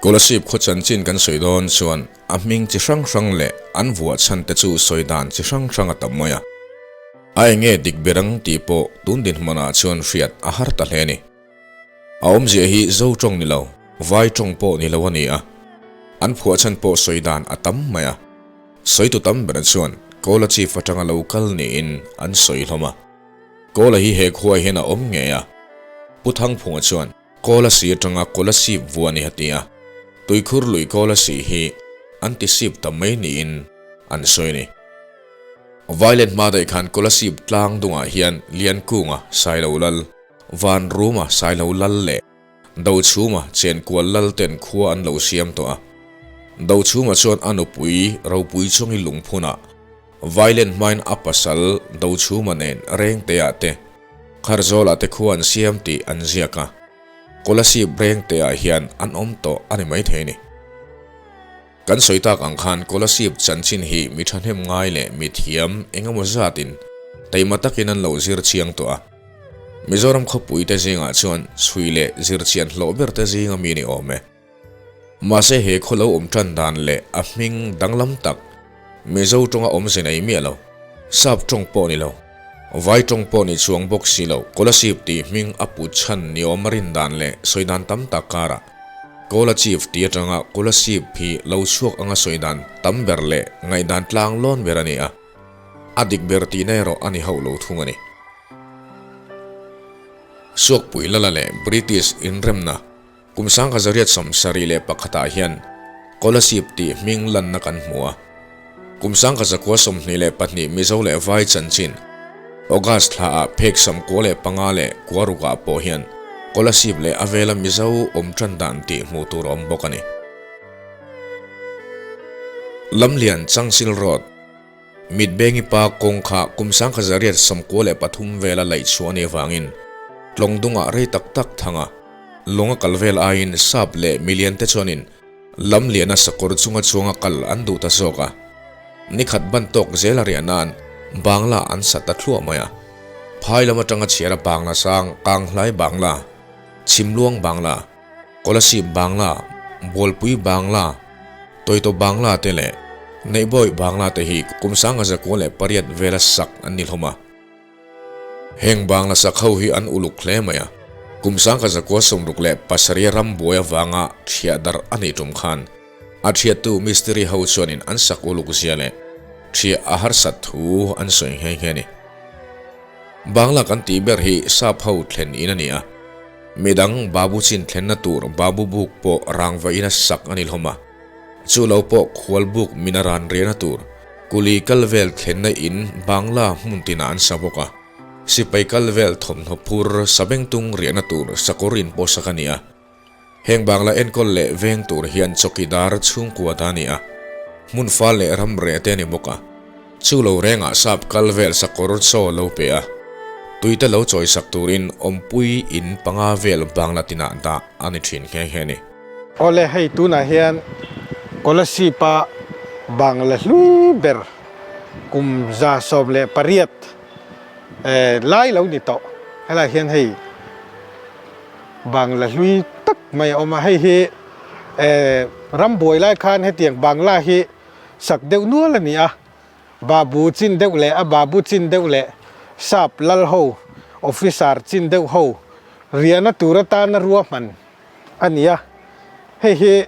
Kolasib khaw chanchin kan sawi dawn chuan a hming chi hrang hrang leh an vuah chhan te chu sawi dan chi hrang hrang a tam mai a. A eng nge dik ber ang tih pawh tun dinhmunah chuan hriat a har ta hle a ni. A awmzia hi Zo tawng ni lo, Vai tawng pawh ni lo a ni a. An phuah chhan pawh sawi dan a tam mai a. Sawitu tam ber chuan Kola Chief atanga lo kal niin an sawi hlawm a. Kola hi he khua hian a awm ngei a. Pu Thangphunga chuan Kola si atanga Kola sip vua ni a ti a. Tuikhur lui Kola si hi an ti sip ta mai niin an sawi a ni. Vailen hma daih khan Kola sip tlang dungah hian Liankunga Sailo Lal, Vanruma Sailo Lal leh Dochhuma Chenkual Lal ten khua an lo siam tawh a. Dochhuma chuan a nupui ropui chungi lungphunah Vailen hmain a pasal Dochhuma nen Rengtea te Kharzawlah te khua an siam tih an ziak a, Kolasib Rengtea hian an awm tawh a ni maithei ni. Kan sawi tak ang khan Kolasib chanchin hi mi thahnem ngai leh mi thiam eng emaw zatin taima takin an lo zir chiang tawh a. Mizoram khawpui te zingah chuan chhui leh zir chian hlawh ber te zinga mi ni awm e. Mahse he khaw lo awm tan dan leh a hming danglam tak, Mizo tawnga awmze nei miah lo, Sap tawng pawh ni lo, Vai tawng pawh ni chuang bawk si lo, Kolasib tih hming a put chhan ni awm a rin dan leh sawi dan tam tak karah Kola Chief tih atanga Kolasib hi lo chhuak anga sawi dan tam ber leh ngaihdan tlang lawn ber a ni a, a dik ber tihna erawh a ni hauh lo thung a ni. Suakpui Lala leh British inremna. Kum 1971 ah hian Kolasib tih hming lanna kan hmu a. Kum 1922 Mizo leh Vai chanchin August thla ah phek 95 leh 96 ah pawh hian Kolasib leh a vela Mizo awm tan dan tih hmuh tur a awm bawk a ni. Lamlian Changsil Road, Mitbengi pa kawng kha kum 1993 vela laih chhuah a nih avangin tlawng dungah rei tak tak thang a, lawng a kal vel aiin sap leh milian te chuanin lam liana sakawr chunga chuanga kal an duh ta zawk a. Ni khat ban tawk zel a riah nan Bangla an sa ta thluah mai a. Phai lam atanga chhiar a Bangla sang Kanghlai Bangla, Chhimluang Bangla, Kolasib Bangla, Bualpui Bangla, Toito Bangla te leh Neihbawi Bangla te hi kum 1908 vela sak an ni hlawm a. Heng Bangla sak ho hi an uluk hle mai a, kum 1967 ram buai avanga thiah darh a nih tum khan a thiattu mistiri ho chuanin an sak uluk zia leh thiah a harsat thu an sawi nghe nghe a ni. Bangla kan tih ber hi sap ho thlen in a ni a, midang babu chin thlenna tur babu buk pawh rangva ina sak a ni hlawm a, chu lo pawh khual buk min a ran riahna tur kuli kal vel thlenna in Bangla hmun tinah an sa bawk a, sipai kal vel thawmhnaw phur sabengtung riahna tur sakawr in pawh sak a ni a, heng Bangla enkawl leh veng tur hian chawkidar chhungkua ta a ni a, hmun fal leh ram reh te a ni bawk a. Chu lo rengah sap kal vel sakawr chaw lo pe a, tuite lo chawi sak turin awmpui in panga vel Bangla tinah dah a ni thin nghe nghe a ni. Awle, hei tunah hian Kolasib-a Bangla hlui ber kum 18 lai lo ni tawh. Helaiah hian hei Bangla hlui tak mai a awm a, hei hi rambuai lai khan hetiang Bangla hi Sak deuh nual a ni a, babu chin deuh leh a babu chin deuh leh sap lal ho, officer chin deuh ho riahna tur atana ruahman a ni a. Hei hi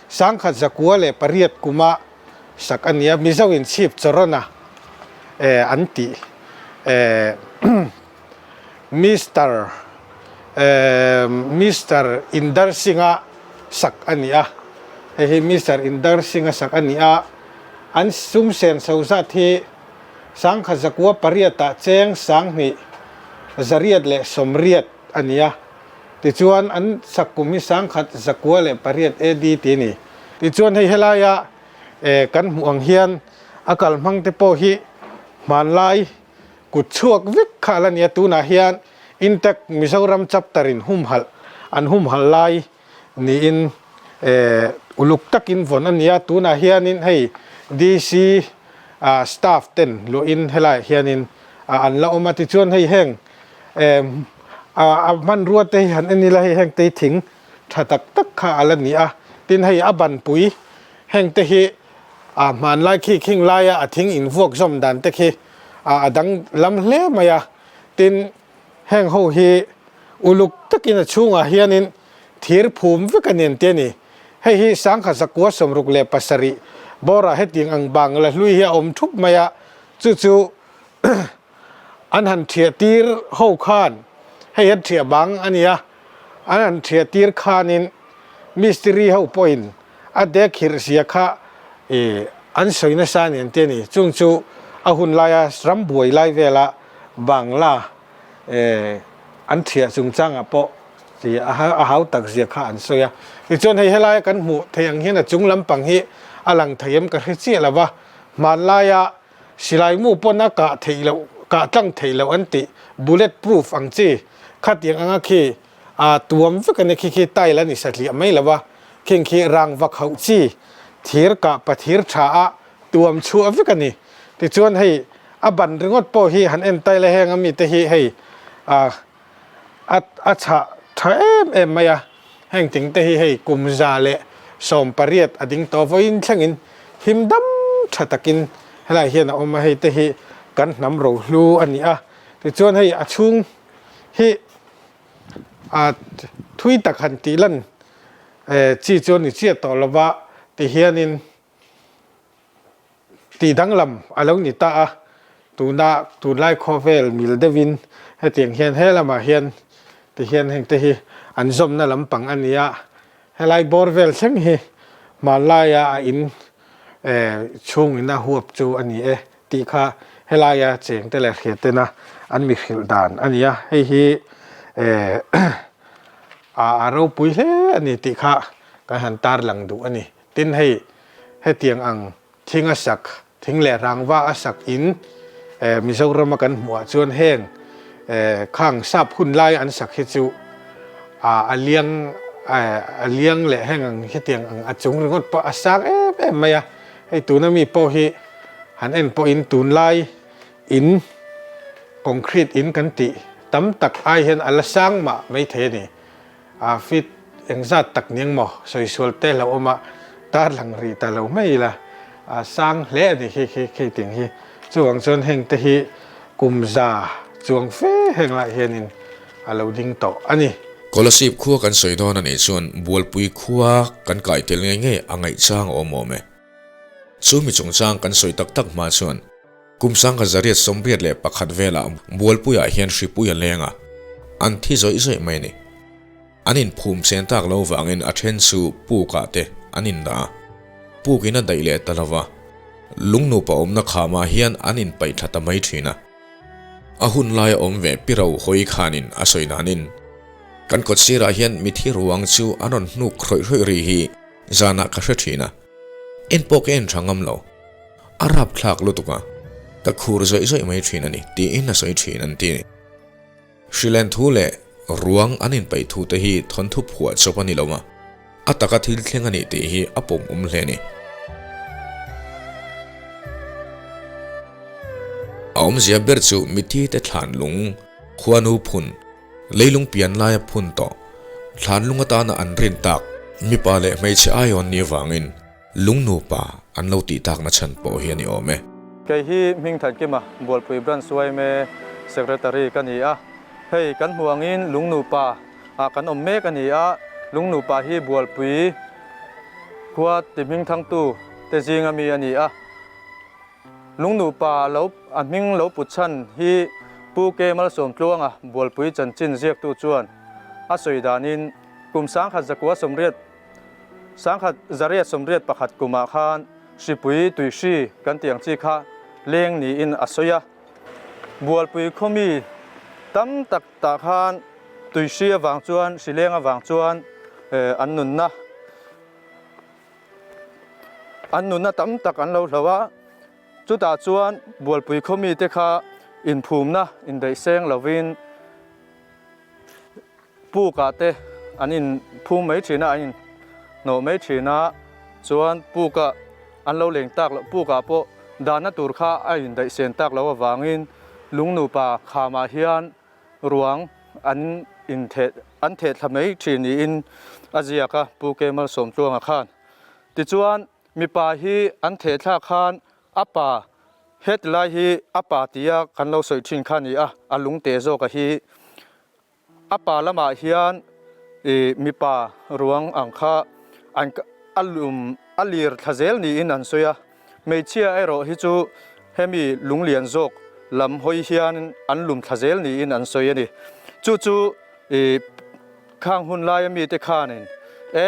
1908 kuma sak a ni a, Mizo in chhip Corona an tih Mister Mister Indar Singh-a sak a ni a, hei hi Mister Indar Singh-a sak a ni a, an sum sen so zat hi 1908-ah cheng 2880 a ni a, tichuan an sak kum hi 1908 AD tih a ni. Tichuan hei helaia kan hmuh ang hian a kalhmang te pawh hi hmanlai Kut chhuak vek kha la nia tunah hian Intact Mizoram chapter in humhalh an humhalh lai niin uluk takin vawn a nia tunah hianin hei DC staff ten luahin helaiah hianin an la awm a tichuan hei heng a hmanrua te hi han en ila hei heng te hi thing tha tak tak kha a la ni a. Tin hei a banpui heng te hi a hmanlai khi khing laia a thing invuak zawm dan te khi a dang lam hle mai a. Tin heng ho hi uluk takin a chhungah hianin thir phum vek a ni an ti a ni. Hei hi sangkhat zakua 67 bawrah hetiang ang bangla hlui hi a awm thup mai a, chu chu an han thiah tir ho khan hei an thiah bang a nia, an han thiah tir khanin mistiri ho pawhin a dek khirh zia kha ih an sawi nasa a ni an ti a ni. Chung chu a hun laia ram buai lai vela bangla eh an thiah chungchangah pawh Ti a hau tak zia kha an sawi a. Tichuan hei helaia kan hmuh theih ang hian a chung lampang hi a lang thei em ka hre chiah lo va, hmanlaia silai mu pawn a kah theih loh, kah tlang theih loh an tih bullet proof ang chi khatiang anga khi a tuam vek a ni khi khi tile a ni satliah mai lo va, khing khi rangva khauh chi thir kah pathir tha a tuam chhuah vek a ni. Tichuan hei a ban ringawt pawh hi han en tile heng a mite hi hei a A a chhah tha em em mai a, heng ting te hi hei kum 180 a ding tawh vawiin thlengin him dam tha takin helai hian a awm a, hei te hi kan hnam rohlu a ni a, tichuan hei a chhung hi a thui tak han tih lan chi chu a ni chiah tawh lova tihianin. Tih danglam a lo ni ta a, tuna tunlai khawvel mil deuhin hetiang hian he lamah hian ti hian heng te hi an zawmna lampang a ni a, helai bawr vel thleng hi hmanlaia a in chhungin a huap chu a ni e tih kha helaia chengte leh hriatena an mi hrilh dan a ni a, hei hi a ropui hle a ni tih kha kan han tarlang duh a ni. Tin hei hetiang ang thing a sak, thing leh rangva a sak in Mizoram a kan hmuh ah chuan heng khang sap hun lai an sak hi chu a liang a liang leh heng ang hetiang ang a chung ringawt pawh a sang em em mai a, hei tuna mi pawh hi han en pawhin tunlai in concrete in kan tih tam tak ai hian a la sang mah maithei a ni. A fit engzat tak niang maw sawisual te lo awm a, tarlang rih ta lo mai ila a sang hle a ni khi khi khi ting hi. Chuvang chuan heng te hi kum za chuang fe heng lai hianin a lo ding tawh a ni. Kolasib khua kan sawi dawn a nih chuan Bualpui khua kan kai tel ngei ngei a ngaihchang a awm awm e. Chu mi chungchang kan sawi tak tak hma chuan Kum 1981 velah Bualpuiah hian hripui a leng a, an thi zawih zawih mai a ni. An inphum chen tak lo vangin a then chu pukah te an indah a, pukin a daih leh ta lo va, lung nupa awmna khamah hian an inpaih thla ta mai thin a. A hun laia awm ve Piro hawi khanin a sawi danin, Kan kawt sirah hian mithi ruang chu an rawn hnuk hrawih hrawih ri hi zanah ka hre thin a, en pawh ka en tha ngam lo. A rapthlak lutuk a, ka khur zawih zawih mai thin a ni, tiin a sawi thin an ti. Hrilen thu leh ruang an inpeih thu te hi thawnthu phuah chawp a ni lo a, a taka thil thleng a nih tih hi a pawm awm hle a ni. A awmzia ber chu mithi te thlan lung, khuanu phun, leilung pian laia phun tawh, thlan lung atana an rin tak, mipa leh hmeichhe aiawn ni avangin, Lung nupa an lo tih takna chhan pawh hi a ni awm e. Kei hi Hmingthankima Bualpui Branch yma Secretary ka ni a, hei kan hmuh angin lung nupa ah kan awm mek a ni a, lung nupa hi Bualpui khua ti hmingthangtu te zinga mi a ni a, lung nupa lo a hming lo put chhan hi Pu K Malsawmtluanga Bualpui chanchin ziaktu chuan a sawi danin kum 1980 1981 kumah khan hripui tuihri kan tih ang chi kha leng niin a sawi a. Bualpui khawmi tam tak tah khan tuihri avang chuan, hri leng avang chuan an nunna an nunna tam tak an lo hloh a. Chutah chuan Bualpui khawmi te kha inphumna indaihseng lovin, Pukah te an in phum mai thin a, an in hnawh mai thin a, chuan pukah an lo leng tak loh, pukah pawh dahna tur kha a in daih sen tak loh avangin lung nupa khamah hian ruang an in theh an theh thla mai thin niin a ziak a, Pu K Malsawmtluanga khan. Tichuan, mipa hi an theh thlak khan a pa, heti lai hi a pa tia kan lo sawi thin kha a ni a, a lungte zawka hi A pa lamah hian ih mipa ruang ang kha an a lum a lir thla zel niin an sawi a, hmeichhia erawh hi chu hemi lunglian zawk lam hawi hian an lum thla zel niin an sawi a ni. Chu chu ih khang hun laia mite khanin E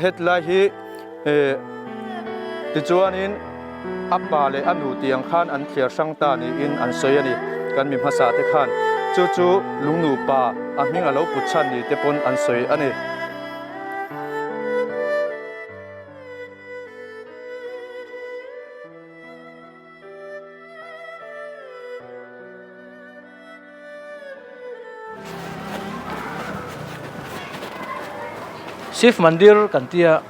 hetlai hi tichuanin a pa leh a nu tiang khan an thliar hrang ta niin an sawi a ni. Kan mi hmasa te khan chu chu lungnu pa a hming a lo put chhan ni te pawn an sawi a ni. Shiv Mandir kan tia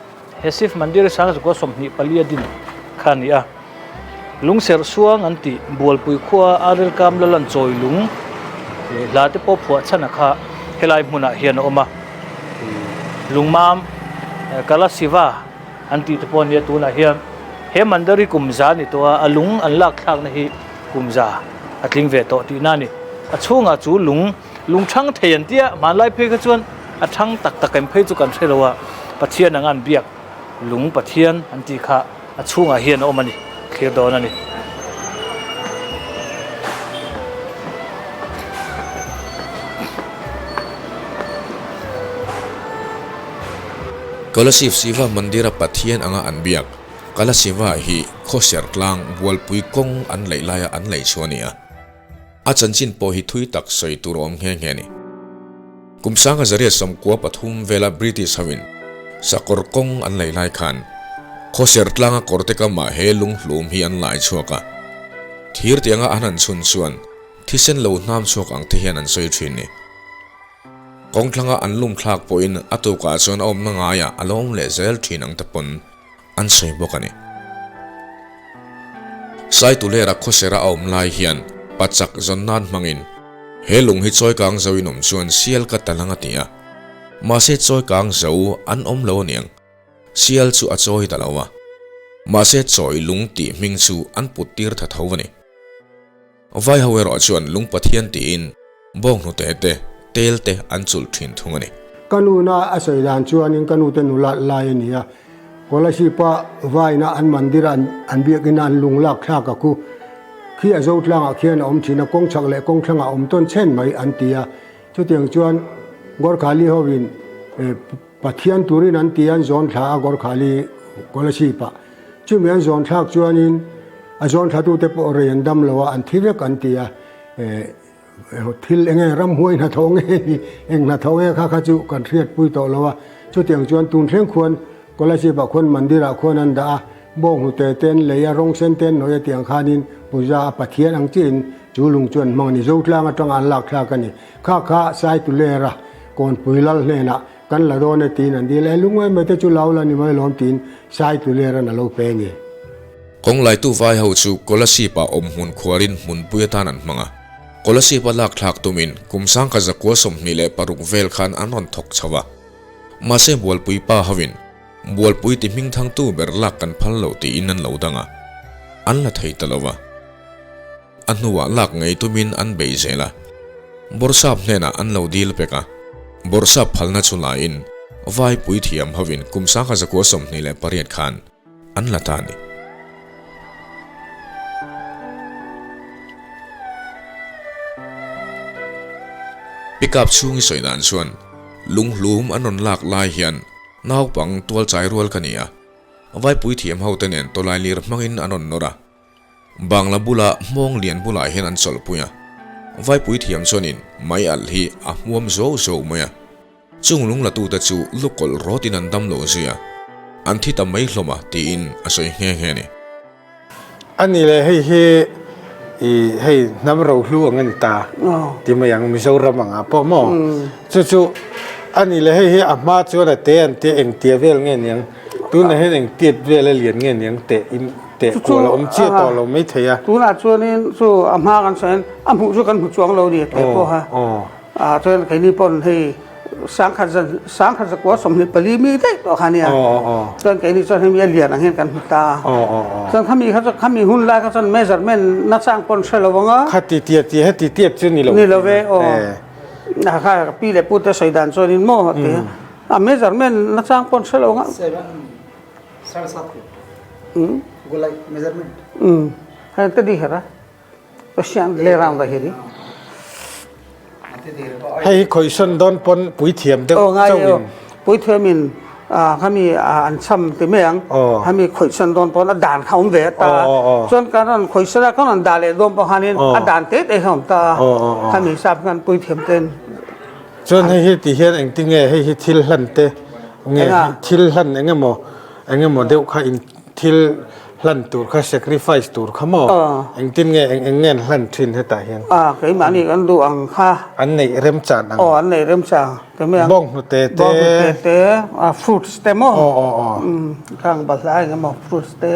he Shiv Mandir hi Sangzukua 24 a din kha a ni a, lungserh suang an tih Bualpui khua Arel Kam Lalan chawi lung hla te pawh phuah chhan a kha helai hmunah hian a awm a, lungmam Kala Shiva an tih te pawh a nia tunah hian he Mandir hi kum za a ni tawh a, a lung an lak thlakna hi Kum za a tling ve tawh tihna a ni. A chhungah chu lung lung thang thei an tia, hmanlai phei kha chuan a thang tak tak em phei chu kan hre lo a, Pathian anga an biak lung Pathian an tih kha a chhungah hian a awm a ni, thlir dawn a ni. Kolasib Siva Mandira Pathian anga an biak Kalasiva hi khawser tlang bualpui kawng an laih laia an laih chu a ni a, a chanchin pawh hi thui tak sawi tur a awm nghe nghe a ni. Kum sanga zariat 13 vela British hoin sakawr kawng an laih lai khan khawser tlanga kawrte kamah he lunghlum hi an lai chhuak a, thir tianga an han chhun chuan thisen lo hnam chhuak ang te hian an sawi thin ni. Kawngthlanga an lum thlak pawhin a tukah chuan a awmna ngaiah a lo awm leh zel thin ang te pawn an sawi bawk a ni. Saitulera khawsera a awm lai hian pachak zawn nan hmangin he lung hi chawikang zo in awm chuan sial ka tal ang a ti a, mahse chawikang zo an awm lo aniang, sial chu a chawi ta lo a, mahse chawi lung tih hming chu an put tir tha tho a ni. Vaiho erawh chuan lung Pathian tiin bawnghnute te, tel te an chulh thin thung a ni. Ka nuna a sawi dan chuanin ka nute nula lai a ni a, Kolasib-a vaina an mandir a an biakina an lung lak thlak a khu khi a zo tlangah khian a awm thin a, kawng chhak leh kawng thlangah a awm tawn chhen mai an ti a. Chutiang chuan Gorkhali hovin Pathian turin an ti a, an zawn thla a Gorkhali Kolasib-ah. Chumi an zawn thlak chuanin a zawn thlatute pawh rei an dam lo a, an thi vek an ti a, thil eng nge ramhuai hnathawh nge ni, eng hnathawh nge kha kha chu kan hriatpui tawh lo a. Chutiang chuan tun thleng khuan Kolasib-ah khuan mandir-ah khuan an dah a, bawnghnute te an lei a, rawng sen te an hnawih a tiang khanin puja a Pathian ang chiahin chu lung chu an hmang a ni. Zotlang atanga an lak thlak a ni. Kha kha Saitulera Kawnpui lal hnenah Kan la dawn e tiin an dil e, lungngai mai te chu lo la ni mai lawm tiin Saituler an a lo pe a ni. Kawnglaitu vai ho chu Kolasib-ah awm hmun khuarin hmunpui atan an hmang a. Kolasib-a lak thlak tumin kum sangkha zakua 26 vel khan an rawn thawk chho a. Mahse Bualpui pa hoin Bualpui ti hmingthangtu ber lak kan phal lo tiin an lo dang a, an la thei ta lo va. A hnuah lak ngei tumin an bei zel a, Bawrhsap hnenah an lo dil pek a, Bawrhsap phalna chu laiin Vai puithiam hovin kum 1928 khan an la ta a ni. Pickup chhung i sawi dan chuan lunghlum an rawn lak lai hian naupang tualchai rual ka ni a, Vai puithiam hote nen tawlailir hmangin an rawn nawr a. Bangla bula hmawng lian bulah hian an chawlhpui a, Vaipui thiam chuanin mai alh hi a hmuam zo zo mai a, chung lung latute chu lukawlh rawtin an dam lo zui a, an thi ta mai hlawm a tiin a sawi nghe nghe a ni. A ni le, hei hi i hei hnam rohlu ang a ni ta ti mai ang, Mizoram angah pawh maw? Chu chu a ni le, hei hi a hma chuan a te an tia engtia vel nge niang? Tunah hian eng tiat vel a lian nge niang teh in teh kual a awm chiah tawh lo mai thei a. Tunah chuanin chu a hma kan sawi hian a hmuh chu kan hmu chuang lo ni teh pawh ha. A chuan keini pawn hei Sangkhat zan sangkhat zakua 24 mi daih tawh kha nia. Chuan keini chuan hemi a lian ang hian kan hmu ta a. Chuan khami kha chuan khami hun lai kha chuan measurement nachang pawn hre lo ang a. Khati tiat tih heti tiat chu ni lo. Ni lo ve aw. A kha pi leh pu te sawi dan chuanin maw ti a measurement nachang pawn hre lo ang a. Umm te di her a. Hei hi khawihsawn dawn pawn puithiam deuh chauhin. Puithiamin khami an cham ti mai ang. Khami khawihsawn dawn pawn a dan kha awm ve a ta. Chuan kan rawn khawihsawn a kan rawn dah leh dawn pawh khanin a dan te te kha awm ta a. Khami hisap khan puithiam ten. Chuan hei hi ti hian engtinge hei hi thil hlan te nge thil hlan engemaw engemaw deuh kha in Thil hlan tur kha sacrifice tur kha maw? Engtin nge eng eng nge an hlan thin hetah hian? A, keimahni kan duh ang kha. An neih remchan ang. Aw, an neih remchan te mai ang. Bawnghnute te. Bawnghnute te, a fruits te maw? Aw, aw, aw. Umm, khang balhla eng emaw fruits te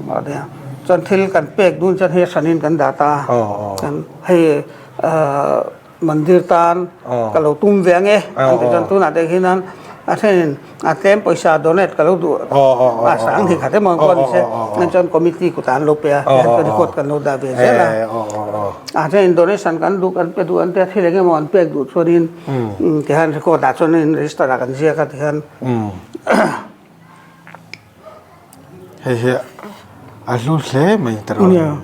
a nia. Chuan thil kan pek dun chuan hei a hranin kan dah ta a. Aw, aw. Chuan hei ah. Mandir tan ka lo tum ve ange an ti chuan tunah te khian a thenin a tlem pawisa donate ka lo duh a sang hi khat emaw pawh ni se nan chuan committee kutah an lo pe a tihian chuan record kan lo dah ve zel a a thenin donation kan duh kan pe duh an tia thil eng emaw an pek duh chuanin tihian record ah chuan register ah kan ziak a tihian. Hei hi a hlu hle mai ta rawh.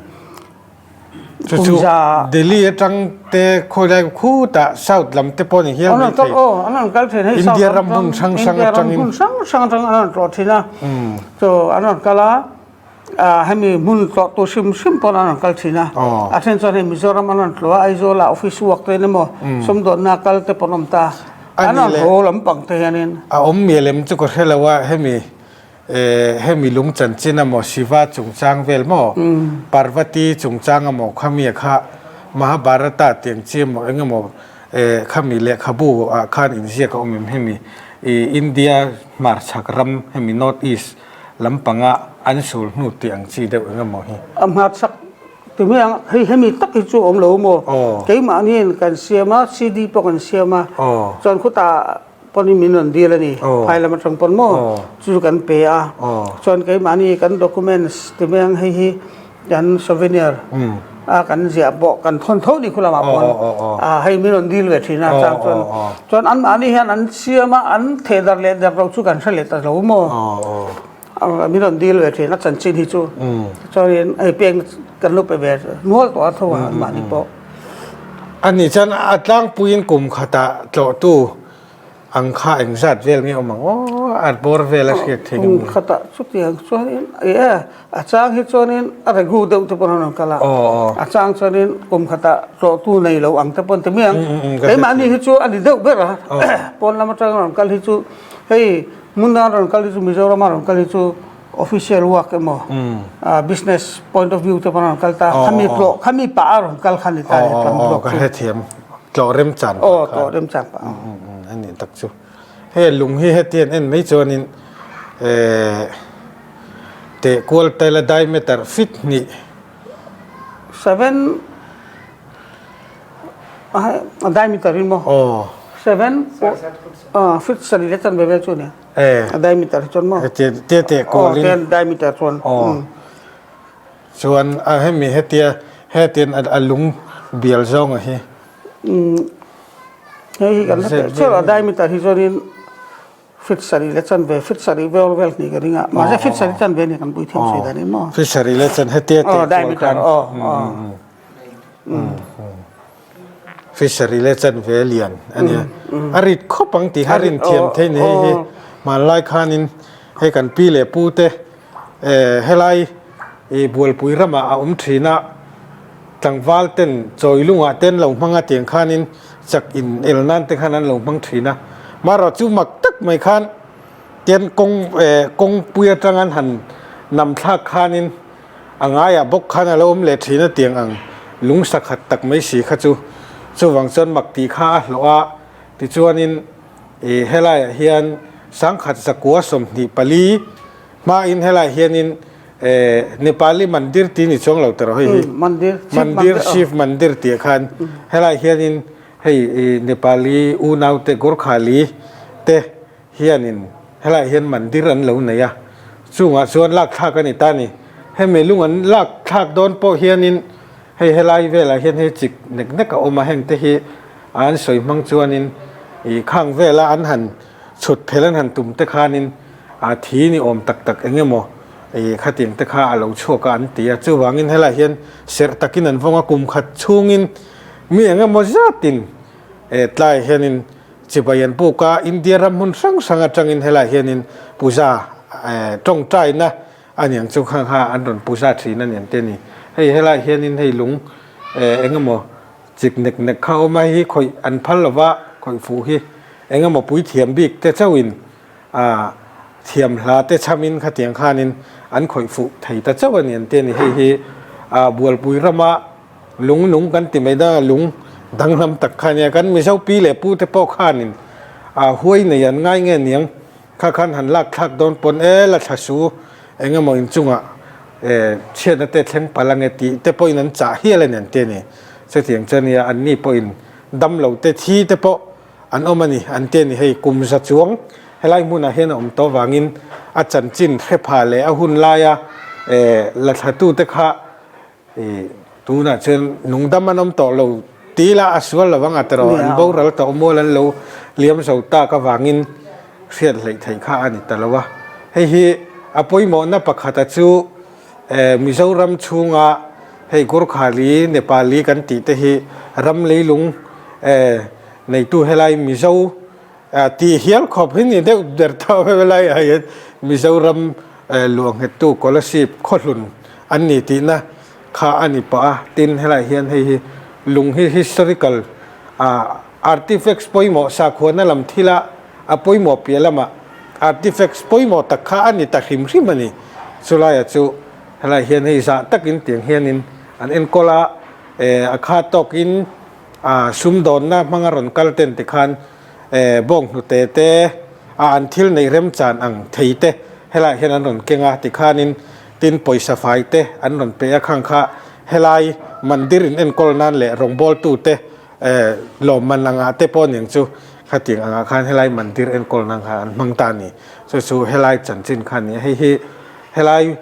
Chu chu Delhi atang te khawilai khutah South lam te pawh ni hial mai thei. An rawn kal thin hei India ram hmun hrang hrang atangin. India ram hmun hrang hrang atang an rawn tlawh thin a. Chu an rawn kal a hemi hmun tlawh tur hrim hrim pawh an rawn kal thin a. A then chuan hei Mizoram an rawn tlawh a Aizawl ah office work te emaw sumdawnna kal te pawh an awm ta. An rawn haw lampang te hianin. A awm mial em chu ka hre lo a hemi Hemi lung chanchin amaw Shiva chungchang vel maw Parvati chungchang amaw khami kha Mahabharata tiang chi amaw eng emaw khami lehkhabu ah khan inziak a awm em hemi India hmarchhak ram hemi North East lampanga an sul hnu tih ang chi deuh eng emaw hi. A hmarchhak ti mai ang hei hemi tak hi chu awm lo maw keimahniin kan siam a CD pawh kan siam a chuan khutah Pawn min rawn dil a ni, phai lam atang pawn maw chu chu kan pe a, chuan keimahni kan documents ti mai ang hei hi kan souvenir a kan ziah pawh kan thawn tho ni khu lamah pawn a hei min rawn dil ve thin a chang chuan chuan anmahni hian an siam a an theh darh leh darh loh chu kan hre leh ta lo maw min rawn dil ve thin a chanchin hi chu chuanin hei pek kan lo pe ve nual tawh a tho a anmahni pawh. Ani chuan a tlangpuiin kum khatah tlawhtu ang kha engzat vel nge awm ang aw a bawr vel a hriat theih Kum khatah chutiang chuanin e a chang hi chuanin a regu deuh te pawn an rawn kal a a chang chuanin kum khatah tlawhtu nei lo ang te pawn ti mai ang keimahni hi chu a ni deuh ber a pawn lam atanga rawn kal hi chu hei hmun danga rawn kal hi chu Mizorama rawn kal hi chu Official work emaw business point of view te pawh an rawn kal ta khami tlawh khami pah a rawn kal kha ni ta ni tam zawk chu. Ka hrethiam tlawh remchan pah kha. Tlawh remchan pah. A nih tak chu. Hei lung hi heti an en mai chuanin teh kual taila diameter feet hnih. 7 a diameter in maw? 7 feet sarih leh chanve vel chu a nia. Eh. A diameter hi chuan maw? Te te te kualin. Aw, te diameter chuan. Aw. Chuan a hemi hetia hetian a lung bial zawnga hi. Hei hi kan hre teh a diameter hi chuanin feet sarih leh chanve feet sarih vel vel hnih ka ring a mahse feet sarih chanve nia kan pui thiam sawi dan in maw. Feet sarih leh chan hetia teh kual khan. Aw aw. Fishery leh chanve lian a nia. A rit khawp ang tih kha rin thiam thei ni hei hi. Hmanlai khanin hei kan pi leh pu te helai Bualpui ramah a awm thin a, tlangval ten chawi lungah te an lo hmang a tiang khanin chak in el nan te khan an lo hmang thin a. Marawh chu mak tak mai khan tian kawng kawngpui atang an han nam thlak khanin A ngaiah bawk khan a lo awm leh thin a tiang ang lung sakhat tak mai si kha chu. Chuvang chuan mak tih kha a hlawh a, tichuanin ih helaiah hian sangkhat zakua 24 hmain helaiah hianin eh Nepali mandir tih ni chuang lo tawh hei hi. Mandir, Mandir, Shiv Mandir tih ah khan helaiah hianin. Hei Nepali unaute Gorkhali te hianin helaiah hian mandir an lo nei a, chungah chuan lak thlak a ni ta a ni. Hemi lung an lak thlak dawn pawh hianin hei helai velah hian hei chik nek nek a awm a, hengte hi an sawi hmang chuanin ih khang vela an han chhut phel an han tum te khanin a thi ni awm tak tak eng emaw ih khatiang te kha a lo chhuak a an ti a, chuvangin helaiah hian serh takin an vawng a, kum khat chhungin Mi eng emaw zatin he tlaiah hianin chibai an puk a, India ram hmun hrang hrang atangin helaiah hianin puja tawngtaina a niang chu kha kha an rawn puja thin a ni an ti a ni. Hei helaiah hianin hei lung eng emaw chik nek nek kha a awm a, hei hi khawih an phal lova khawih fuh hi eng emaw puithiam bik te chauhin thiam hla te chhamin khatiang khanin an khawih fuh thei ta chauh a ni an ti a ni. Hei hi Bualpui rama Lung nung kan ti mai dang a, lung danglam tak kha nia. Kan Mizo pi leh pu te pawh khanin a huai nei an ngai nge niang kha khan han lak thlak dawn pawn e la thla su eng emaw inchungah e chhiatna te thleng palh ange tih te pawhin an chah hial a ni an ti a ni. Chutiang chu ania an ni pawhin dam lo te thi te pawh an awm a ni an ti a ni. Hei kum za chuang helai hmunah hian a awm tawh vangin a chanchin hrepha leh a hun laia e la thla te kha I tunah chuan nungdam an awm tawh lo ti ila a sual lo ang a tiraw an boral tawh mual an lo liam zo tak avangin hriat hleih theih kha a ni ta lo a. Hei hi a pawimawhna pakhata chu Mizoram chhunga hei Gurkhali, Nepali kan tih te hi ram leilung neitu helai Mizo tih hial khawp hi ni deuh ber tawh helai ah hian Mizoram luahnghettu Kolasib khawhlun an ni tihna kha a ni pah a, tin helaiah hian hei hi lung hi historical ah artifacts pawimawh sakhuana lam thila a pawimawh piah lamah artifacts pawimawh tak kha a ni ta hrim hrim a ni. Chulaiah chu helaiah hian hei zah takin tiang hianin an enkawl a, eh a kha tawkin ah sumdawnna hmanga rawn kal ten tikhan eh bawnghnute te a an thil neih remchan ang thei te helaiah hian an rawn keng a tikhanin Tin, pawisa fai te an rawn pe a, khang kha helai mandir in enkawl nan leh rawngbawltu te lawmman angah te pawh aniang chu khatiang angah khan helai mandir enkawl nan khan an hmang ta a ni. Chu chu helai chanchin kha a ni a, hei hi helai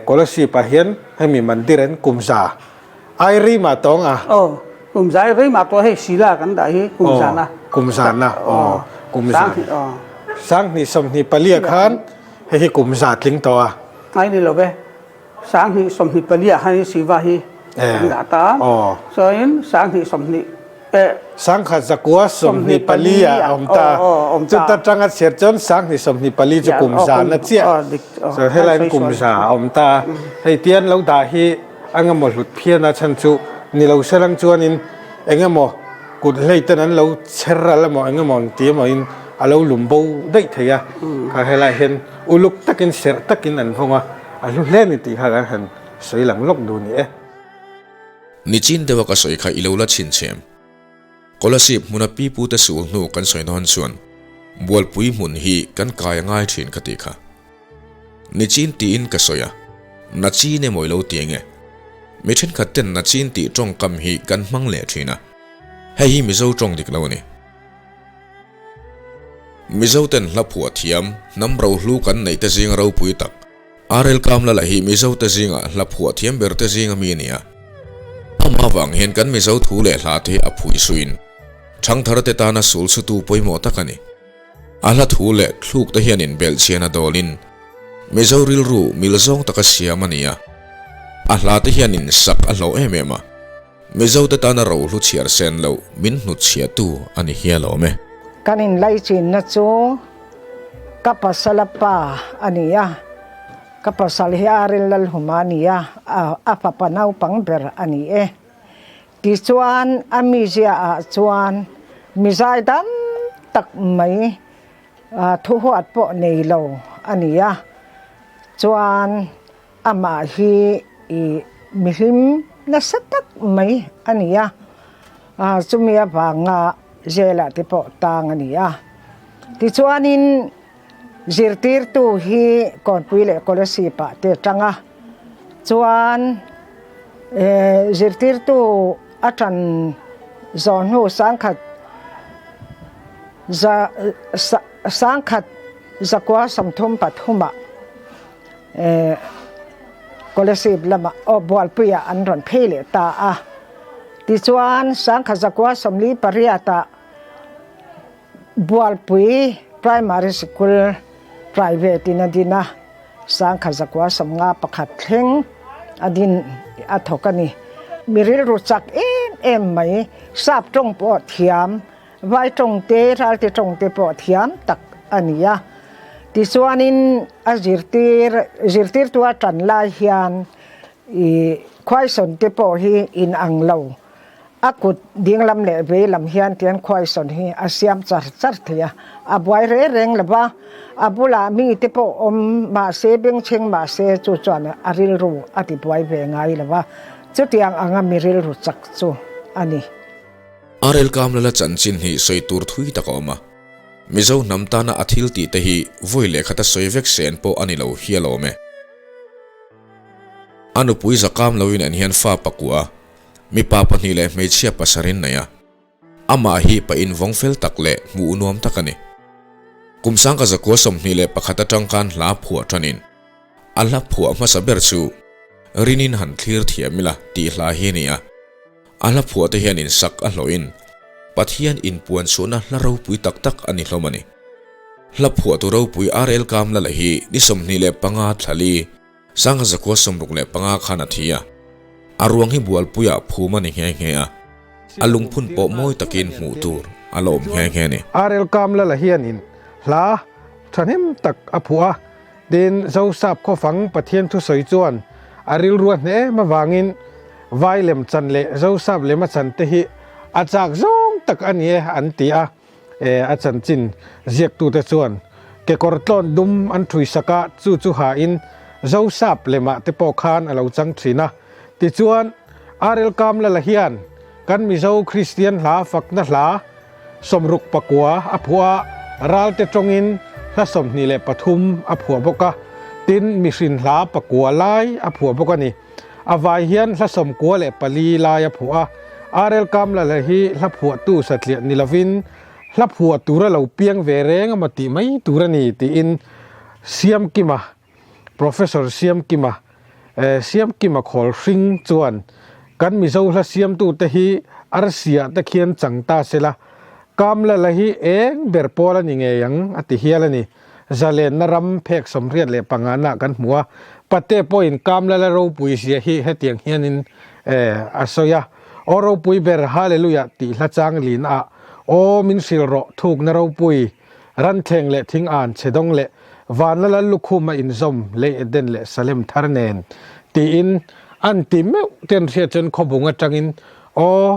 Kolasib ah hian hemi mandir an kumza ai rei mah tawng a. Aw, kumza ai rei mah tawh hei sila kan dah hi kumzan a. Kumzan a, aw kumzan. Sanghnih 24 ah khan. Hei hi kum za tling tawh a. Ngai ni lo ve. 2024 ah khan in Siva hi kan dah ta. Chuanin 20 20 eh. 1024 ah a awm ta. Chuta tanga chhiar chuan 2024 chu kum za na chiah. So helaiin kum za a awm ta. Hei tian lo dah hi eng emaw hlut phian a chhan chu ni lo se lang chuanin eng emaw Kut hlei ten an lo chher ral emaw eng emaw ang ti emaw in a lo lum bo daih thei a, kha helaiah hian uluk takin serh takin an vawng a, a hlu hle a ni tih kha kan han sawi lang lawk duh ni e. Nichin deuha ka sawi kha i lo la chhinchhem. Kolasib hmuna pipute sul hnu kan sawi nawn chuan Bualpui hmun hi kan kai a ngai thin ka tih kha. Nichin tiin ka sawi a, Nachin emaw i lo ti enge? Mi thenkhat ten Nachin tih tawngkam hi kan hmang leh thin a, hei hi Mizo tawng dik lo a ni. Mizo ten hla phuah thiam, hnam rohlu kan neih te zinga ropui tak, RL Kamlala hi Mizo te zinga hla phuah thiam ber te zinga mi a ni a. Amah vang hian kan Mizo thu leh hla te hi a phui suin, thangthar te tana sul chhutu pawimawh tak a ni. A hla thu leh thluk te hian inbelhchian a dawlin Mizo rilru mil zawng taka siam a ni a. A hla te hianin sak a hlawh em em a. Mizo te tana rohlu chhiar sen loh min hnutchhiahtu a ni hial awm e. Kan inlaichinna chu ka pasala pa a ni a, ka pasal hi Aril Lalhuma a ni a, a fapa naupang ber a ni e. Tichuan a mizia ah chuan mizai dam tak mai thuhuat pawh nei lo a ni a, chuan amah hi i mihlim nasa tak mai a ni a, chumi avanga jail ah te pawh tang a ni a. Tichuanin zirtirtu hi Kawnpui leh Kolasib ah te tang a, chuan. Zirtirtu a tan Zawh hnu sangkhat za sangkhat zakua 33 ah Kolasib lamah aw Bualpuiah an rawn phei leh ta a. Tichuan sangkhat zakua 48 ah Bualpui Primary Sikul Private in a din a, sangkhat zakua 51 thleng a din a thawk a ni. Mi rilru chak em em mai, sap tawng pawh thiam, vai tawng te, ralte tawng te pawh thiam tak a ni a. Tichuanin a zirtir zirtirtu a tan lai hian ih khuaisawn te pawh hi inang lo. A kut dinglam leh veilam hian tian khuaisawn hi a siam char char thei a, a buai reng reng lo va, a bulah mite pawh awm mahse bengchheng mahse chu chuan a rilru a ti buai ve ngai lo va, chutiang anga mi rilru chak chu a ni. Arel Kamlala chanchin hi sawi tur thui tak a awm a, Mizo hnam tana a thil tih te hi vawi leh khata sawi vek sen pawh a ni lo hial awm e. A nupui zakam loin an hian fa pakua a, Mipa pahnih leh hmeichhia pasarin nei a, amah hi pa invawng fel tak leh hmuh nuam tak a ni. Kum sangka zakua 21 atang khan hla phuah tanin a hla phuah hmasa ber chu Rinin han thlir thiam ila tih hla hi a ni a. A hla phuah te hian insak a hlawhin Pathian inpuan chhuahna hla ropui tak tak a ni hlawm a ni. Hla phuahtu ropui RL Kamlala hi ni 25 thlali, Sangha zakua 65 khan a thi a, a ruang hi Bualpuiah phum a ni nghe nghe a, a lungphun pawh mawi takin hmuh tur a la awm nghe nghe a ni. RL Kamlala hianin hla thahnem tak a phuah a, tin Zosap khawfang Pathian thusawi chuan a rilrua hneh em avangin vai lem chan leh Zosap lem a chan te hi a chak zawng tak a ni e an ti a. E, a chanchin ziaktute chuan kekawr tlawn dum an ṭhui sak a, chu chu hain Zosap lemah te pawh khan a lo chang ṭhin a. Tichuan, RL Kamlala hian kan Mizo Kristian hla fakna hla 69 a phuah a, ralte tawngin hla 23 a phuah bawk a, tin mihrin hla pakua lai a phuah bawk a ni. A vai hian hla 94 lai a phuah a, RL Kamlala hi hla phuahtu satliah ni lovin hla phuah tura lo piang ve reng emaw tih mai tur a ni tiin Siamkima, Professor Siamkima, Siamkima khawl hring chuan kan Mizo hla siamtute hi arsiah te khian chang ta sela, Kamlala hi eng ber pawl a ni ngei ang a ti hial a ni. Zalenna ram phek 85 nah kan hmu a, Pate pawhin Kamlala ropui zia hi hetiang hianin a sawi a, Aw ropui ber Hallelujah tih hla chang lin ah, Aw min hrilh rawh thukna ropui, Ranthleng leh thing an chhe dawng leh Vanla lal lukhum a inzawm lei Eden leh Salem thar nen tiin an ti meuh ten hriat chuan khawbung atangin Aw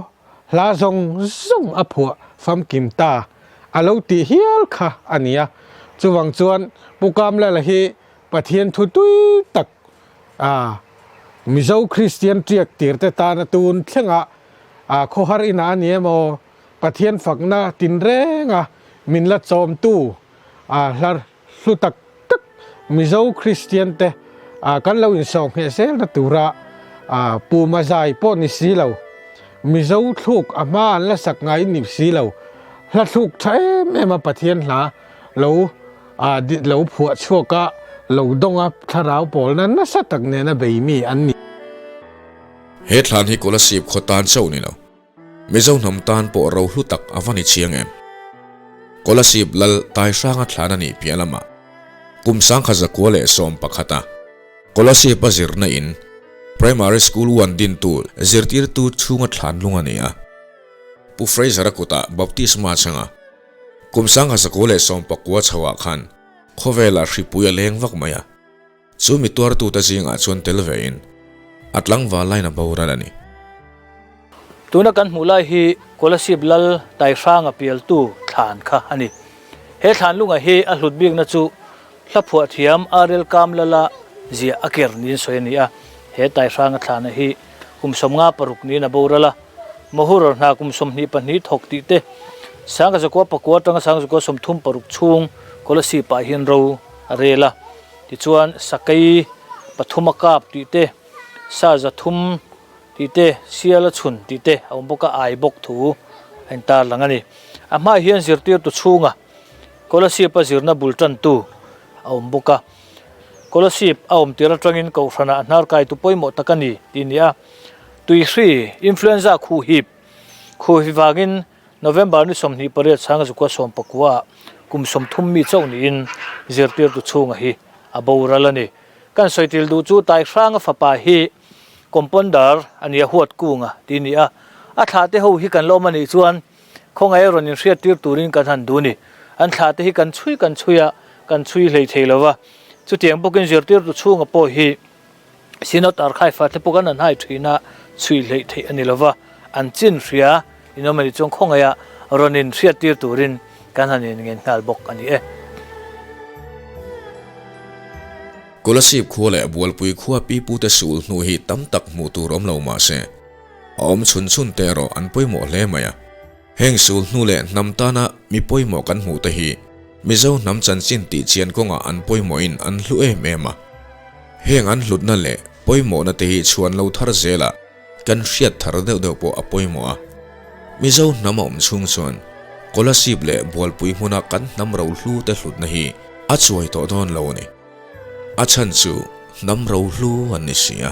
hla zawng zawng a phuah famkim ta a lo tih hial kha a ni a. Chuvang chuan Pu Kamlala hi Pathian thu tui tak a Mizo Kristian tiak tir te tana tun thlenga a khawhar inah a ni emaw Pathian fakna tinrenga min la chawmtu a hla hlu tak tak Mizo Kristian te kan lo insawh ngheh zel na tura Puma zai pawh ni si lo, Mizo thluk a hma an la sak ngai ni si lo, hla thluk tha em em a Pathian hla lo lo phuah chhuak a, lo dawng a thlarau pawlna nasa tak nena bei mi an ni. He thlan hi Kolasib khaw tan chauh ni lo. Mizo hnam tan pawh ro hlu tak a va ni chiang em? Kolasib lal Taihranga thlan a nih piah lamah kum 1911 a Kolasib a zirna in Primary School one dintu zirtirtu chhunga thlan lung a ni a. Pu Fraser-a kutah baptisma changa kum 1919 chhoah khan khawvelah hripui a leng vak mai a. Chu mi tuartute zingah chuan tel vein a tlangval lain a boral a ni. Tuna kan hmuh lai hi Kolasib Lal Taihranga pialtu thlan kha a ni. He thlan lunga hi a hlut bikna chu hla phuah thiam RL Kamlala ziah a ker niin sawi a ni a. He Taihranga thlana hi kum 56 niin a boral a. Mahur hna kum 22 thawk tih te, 1909 atanga 1936 chhung Kolasib-ah hian ro a rel a. Tichuan, sakei pathum a kap tih te, sa 300. tih te, sial a chhun tih te a awm bawk a, ai bawk thu a intar lang a ni. A hmaah hian zirtirtu chhunga Kolasib a zirna bul tantu a awm bawk a. Kolasib a awm tir atangin Kohhranah a hnar kaitu pawimawh tak a ni tih a ni a. Tuihri, influenza, khuhip, khuhip vangin November ni 28 chhanga zukua sawmpakua ah kum 30 mi chauh niin zirtirtu chhunga hi a boral a ni. Kan sawi til duh chu Taihranga fapa hi Compounder a nia huat kunga tih a ni a, a thlah te ho hi kan la awm a nih chuan khawngaih rawn inhriat tir turin kan han duh a ni. An thlah te hi kan chhui kan chhui a, kan chhui hlei thei lo va. Chutiang bawkin zirtirtu chhunga pawh hi Synod Archive ah te pawh kan han hai thin a, chhui hleih theih a ni lo va, an chin hria inawm a nih chuan khawngaih rawn inhriat tir turin kan han inngen nghal bawk a ni e. Kolasib khua leh Bualpui khua pipute sul hnu hi tam tak hmuh tur awm lo mah se, a awm chhun chhun te erawh an pawimawh hle mai a. Heng sul hnu leh hnam tana mi pawimawh kan hmuh te hi Mizo hnam chanchin tih chian kawngah an pawimawhin an hlu em em a. Heng an hlutna leh pawimawhna te hi chhuan lo thar zelah kan hriat thar deuh deuh pawh a pawimawh a. Mizo hnam a awm chhung chuan Kolasib leh Bualpui hmuna kan hnam rohlu te hlutna hi a chuai tawh dawn lo a ni. A chhan chu hnam rohlu an ni si a.